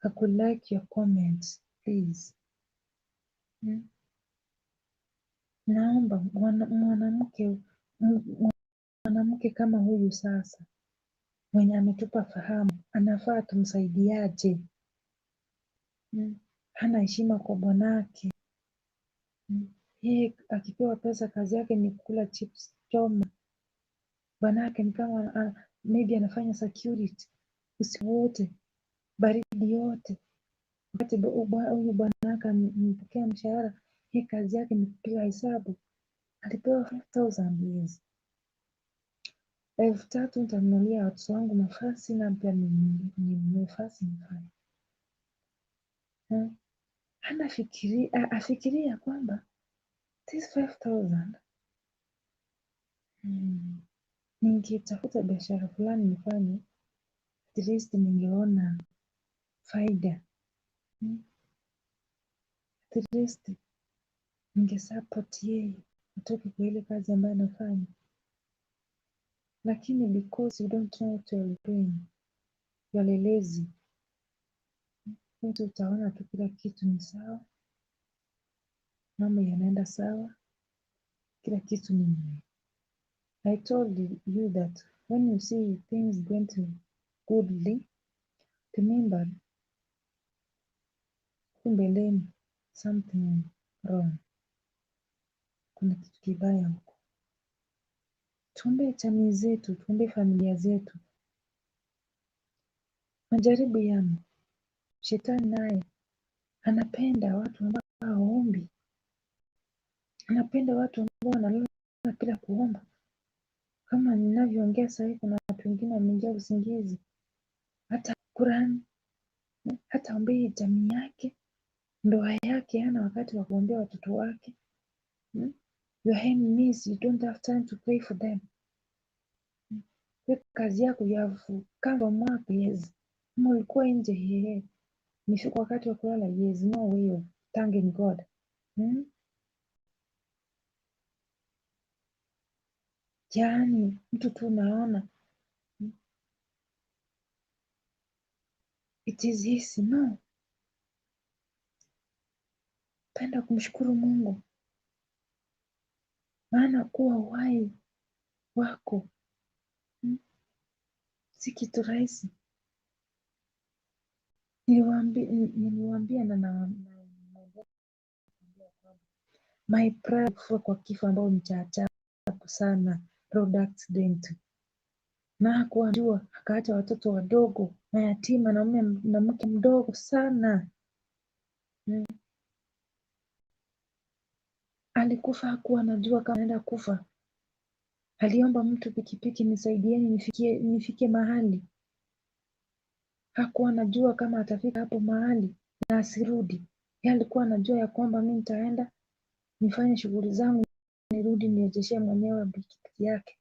I could like your comments please. Naomba mwanamke kama huyu sasa mwenye ametupa fahamu, anafaa tumsaidiaje? Hana heshima kwa bwanake. Yeye akipewa pesa kazi yake ni kula chips choma. Bwanake ni kama maybe anafanya security usiku wote, baridi yote. Wakati huyu bwanake amepokea mshahara, yeye kazi yake ni kupiga hesabu. Alipewa 5000 yes. 3000 nitanunulia watoto wangu mavazi na pia ninunue vazi nivae. Hana afikiria kwamba this 5000 ningetafuta biashara fulani nifanye, at least ningeona faida. At least ningesupport yeye atoke kwa ile kazi ambayo anafanya. Lakini because you don't know what you are doing, you are lazy. Mtu utaona tu kila kitu ni sawa, mambo yanaenda sawa, kila kitu ni. I told you that when you see things going to goodly, remember mbeleni something wrong, kuna kitu kibaya huko. Tuombee jamii zetu, tuombee familia zetu. Majaribu yamo. Shetani naye anapenda watu ambao hawaombi, anapenda watu ambao wanalala bila kuomba. Kama ninavyoongea sasa hivi, kuna watu wengine wameingia usingizi, hata Qurani, hata ombei jamii yake, ndoa yake, hana wakati wa kuombea watoto wake. Your enemies, you don't have time to pray for them. Kazi yako, you have come from work, yes. Kama ulikuwa nje, yeah. Imefika wakati wa kulala, yes, no way of thanking God. Yaani mtu tu unaona it is easy, no. Penda kumshukuru Mungu, maana kuwa uhai wako si kitu rahisi. Niliwaambia na my prayer kufa kwa kifo ambao ni cha ajabu sana, road accident, na hakuwa akaacha watoto wadogo mayatima na mume na mke mdogo sana. Alikufa hakuwa anajua kama anaenda kufa. Aliomba mtu pikipiki, nisaidieni nifike mahali. Hakuwa anajua kama atafika hapo mahali na asirudi. Yeye alikuwa anajua ya kwamba mimi nitaenda nifanye shughuli zangu nirudi nirejeshe mwenyewe pikipiki yake.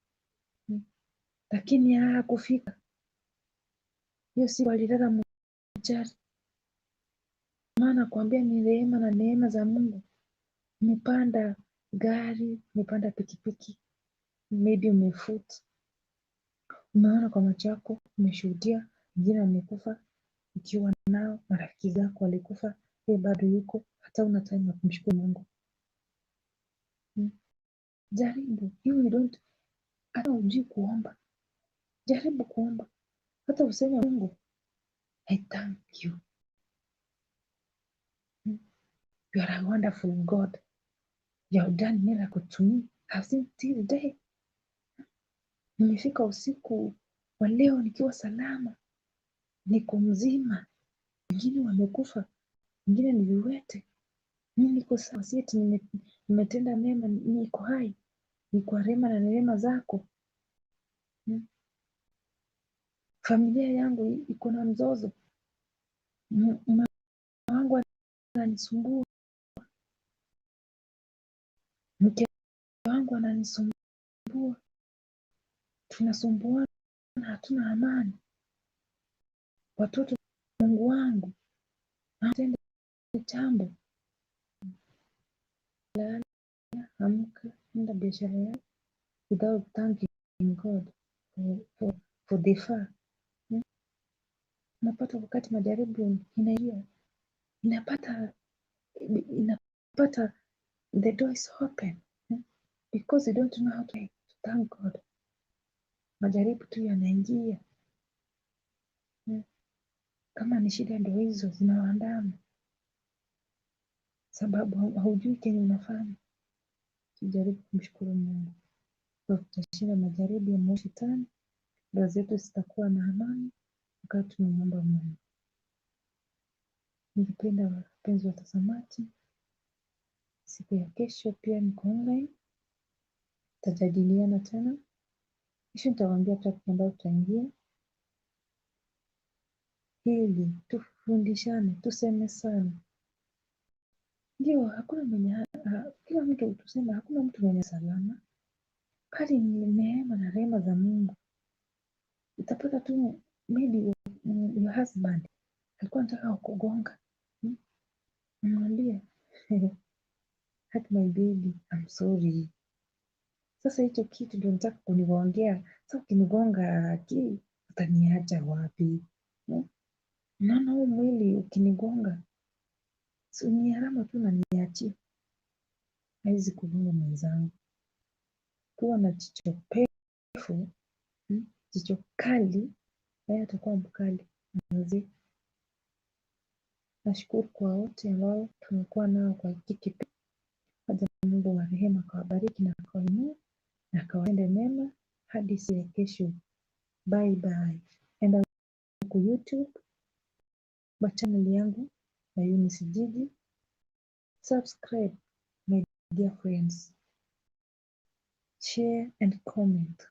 Lakini hakufika. Hiyo siku alilala mochari. Maana kuambia ni rehema na neema za Mungu. Nimepanda Gari, umepanda pikipiki, maybe umefoot, umeona kwa macho yako, umeshuhudia wengine wamekufa ukiwa nao, marafiki zako walikufa, wewe bado yuko, hata huna time ya kumshukuru Mungu. Jaribu, you don't, hata hujui kuomba, jaribu kuomba, hata useme, "Mungu, I thank you. You are a wonderful God. You have done miracle to me. I've seen till day. Nimefika usiku wa leo nikiwa salama, niko mzima. Wengine wamekufa, wengine ni viwete. Mimi niko sawa, si eti nimetenda mema, niko hai. Ni kwa rehema na neema zako. Familia yangu iko na mzozo, mume wangu ananisumbua, mke wangu ananisumbua, tunasumbuana, hatuna amani. Watoto, Mungu wangu, tende jambo. Lala, amka, enda biashara yako without thanking God for the far. Unapata wakati majaribu inaingia, inapata the door is open, Because you don't know how to thank God. Majaribu tu yanaingia. Kama ni shida ndo hizo zinawaandama, sababu haujui kenye unafanya. Tujaribu kumshukuru Mungu kwa tutashinda majaribu ya mwovu shetani, ndoa zetu zitakuwa na amani wakati tunamwomba Mungu. Ningependa wapenzi watazamaji, siku ya kesho pia niko online, tutajadiliana tena. Kisha nitawaambia topic ambayo tutaingia, ili tufundishane, tusemezane. Ndio, hakuna mwenye, kila mtu tuseme, hakuna mtu mwenye salama, bali ni neema na rehema za Mungu. Utapata tu maybe your husband alikuwa anataka kukugonga, Unamwambia, "Hug my baby, I'm sorry." Sasa hicho kitu ndio nataka kunigongea. Sasa ukinigonga ki utaniacha wapi? Unaona huu mwili ukinigonga, si ni alama tu unaniachia. Haiwezi kugonga mwenzangu. Kuwa na jicho pevu, jicho kali, naye atakuwa mkali. Manze. Nashukuru kwa wote ambao tumekuwa nao kwa hiki kipindi. Wacha Mungu wa rehema akawabariki na akawainua na akawatende mema hadi siku ya kesho. Bye bye. Enda huku YouTube kwa channel yangu ya Eunice Gigi. Subscribe, my dear friends. Share and comment.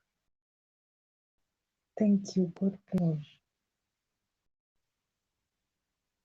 Thank you. God bless.